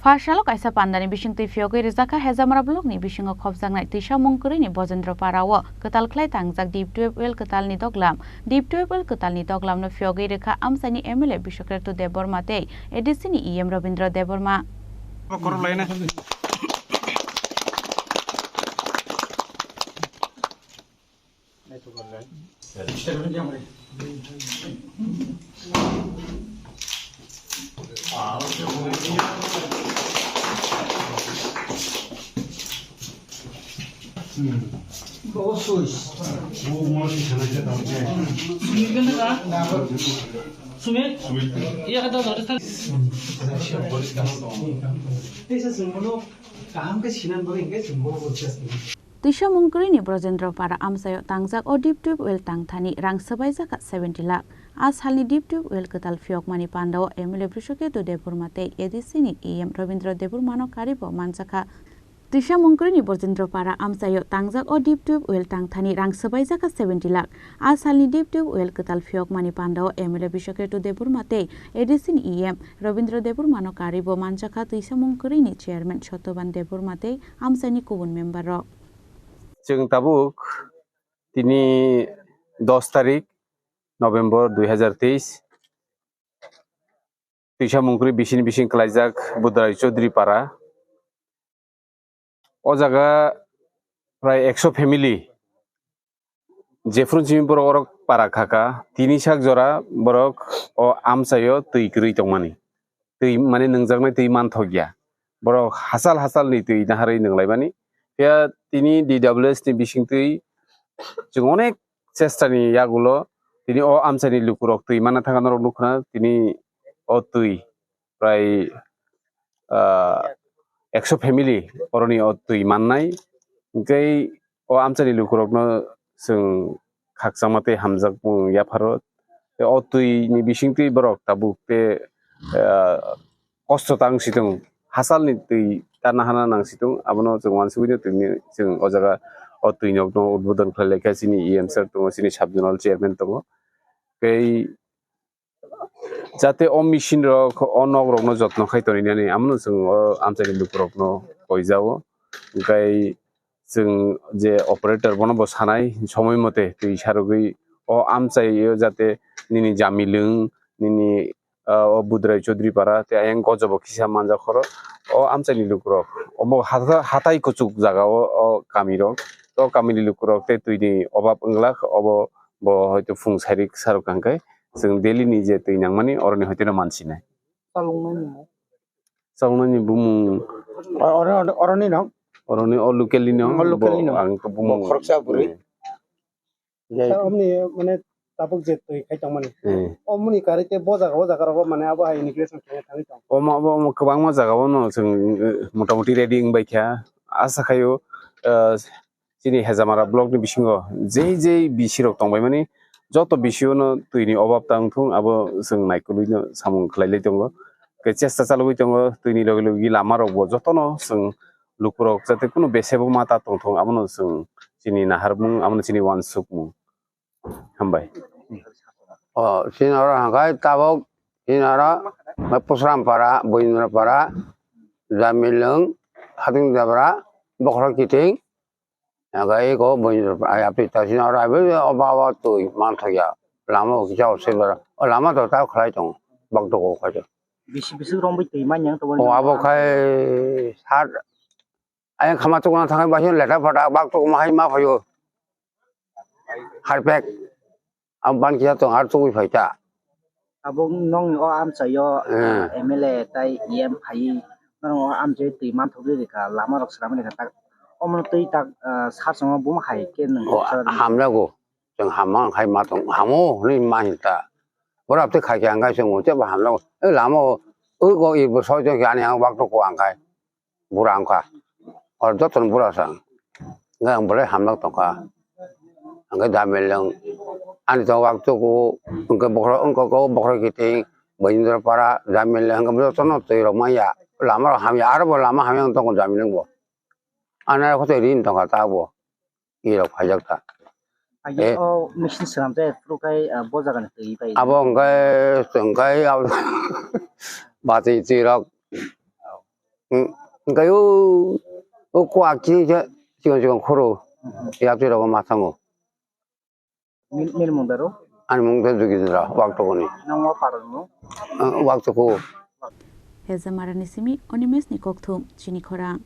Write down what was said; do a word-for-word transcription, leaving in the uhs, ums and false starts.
Pha salo kaisa pandani bisingtwi phiyogwi rijak kha Hejamara blockni bisingo khopjaknai Twisamung kwrwini Bojendro Para o kwtal khlai tangjak deep tube well kwtalni doglam. Deep tube well kwtalni doglamno phiyogwi rwkha amchaini M L A Biswakartu Debbarma tei A D C ni E M Robindra Debbarma. Kaham khe sinan bagwi hwnkhe chwng bo bo just. Twisamung kwrwini Brojendra Para amchaio tangjak o deep tube well tangthani rang swbaijak kha seventy lakh. A salni deep tube well kwtal phiyokmani pandao M L A Brishaketu Debbarma tei A D C ni E M Robindra Debbarmano karibo manjakha. Twisamung kwrwini Brojendra Para amchaio tangjak o deep tube well tangthani rang swbaijak kha seventy lakh. A salni deep tube well kwtal phiyokmani pandao M L A Brishaketu Debbarma tei A D C ni E M Robindra Debbarmano karibo manjakha Twisamung kwrwini chairman Satyaban Debbarma tei amchaini kubun member rok. Chwng tabuk tini dos tarik November dui hazar teis, Twisamung kwrwi bisini bising kwlaijak Budrai Chaudhary Para. O jaga prai ekso family, jephru simi borok oro para khaka, tini sak jora borok o amchaio twi kwrwi tongmani. Twi mane nwngjaknai twi manthokya. Borok hachal hachalni twi naharwi nwnglaimani. Phiya tini D W S ni bisingtwi chwng onek chestani yagulo tini o amchaini lukurok twi manna thangkha norok nukha tini o twi prai, ah, ekso family oroni o twi mannai. Hwnkhe o amchaini lukurokno chwng khakchangma tei hamjakmung yapharo. Tei o twini bisingtwi borok tabuk tei, ah, kosto tang si tongo. Hachalni twi ta nahana nang si tongo. Abono chwng uansugwi no twini chwng o jaga o twi nokno udbodon khlai laikha chini E M sir tongo, chini sub zonal chairman tongo. Tei jate o machine rok, o nok rokno jotno khai tonwi nani, amono chwng o amchaini lukurokno koijao. Hwnkhe chwng je operator bono bo sanai somoi mote twi sarogwi o amchaio jate nini Jamilwng, nini, ah, o Budrai Chaudhary Para tei ayang gojobo kisa manjak khoro o amchaini lukurok. Omo hatha-, hatai kuchuk jagao o kamirok, o kamini lukurok tei twini obab wnglak obo. Bo hoito phung sairik sarok hwnkhe chwng daily ni je twi nangmani oroni hoiteno mansinai. Chaloknani bo? Chaloknani bumung. O-, oro-, oro-, oroni no? Oroni o local ni no? O local ni no. Bo ang to bumung. Bo khoroksa bwrwi. Hmm. Jai. Ta omni mane tabuk je twi khai tongmani. Hmm. Omni kari te bo jaga, o jaga rogo mane abo hai integration khe thangwi tong. Omo, obo, omo kwbangma jaga o no chwng, eh, motamoti ready wngbai kha. Asa khaio, eh, chini Hejamara block ni bisingo jei jei B C rok tongbai mani, joto B C o no twi ni obab tang thung, abo chwng naikolwi no samung khlai lai tongo. Khe chesta chalogwi tongo, twi ni logi logi lama rok bo joto no chwng lukurok jate kunu bese bo ma ta tong thung, abo no chwng chini naharmung, abo no chini uansukmung. Hambai. O, chini oro hwnkhe tabuk chini oro Pusram Para, Boindra Para, Jamilwng, Hating Debra, Bokhorok Kiting, hwnkhe eko Boindra Para, ai, aphi ta chini oro, abi, oba, oba, twi, manthokya, lama o kisa o sebera, o lama to ta khlai tongo, bakto ko khaito. Bisi, bisi romwi twi manya to. O, abo khai sat, ayang khama chukna thangwi baising leta phata bakto ma hai ma phaio. Harpek. Ang ban kisa tong har chugui phai ta. Abo nongni o amchaio, eh, M L A tai E M phaiwi norok o amchaio twi manthogwi rikha, lama rok swnamwi rikha tak. Omono twi tak, ah, sarsongo buma hai khe nwng. O, hamjago. Chwng hamma khai ma tong, hamo hwnwi ma hin ta. Borok tei khai khe ang khai chwng tei bo hamjago. E lama o, o go i bo soi tong khe ani ang bakto ko ang khai. Bura wngkha. Or jotono bura sa. Hwnkhe ang belai hamjak tongkha. Hwnkhe Jamilwng ani tongo waktuku, hwnkhe bokhorok wngkha kok, bokhorok kiting, Boindra Para, Jamilwng, hwnkhe jotono twi rok manya. Lama rok hamya, aro bo lama hamya wng tongo Jamilwng bo. Ani aro koto rin tongkha ta bo. I rok phaijak ta. Agi eh, o machine swnamjak phuru khai, ah, bo jagani twi bai. Abo hwnkhe chwng khai abo bati twi rok. Hwnkhe o, o kwak chini khe chikon chikon khoro yapri rogo ma thango. Nini mung daro? Ani mung khe Jogindra Waktokoni. Nang o parano? Waktoko. Hezamarani simi Animesh ni kokthum chini khorang.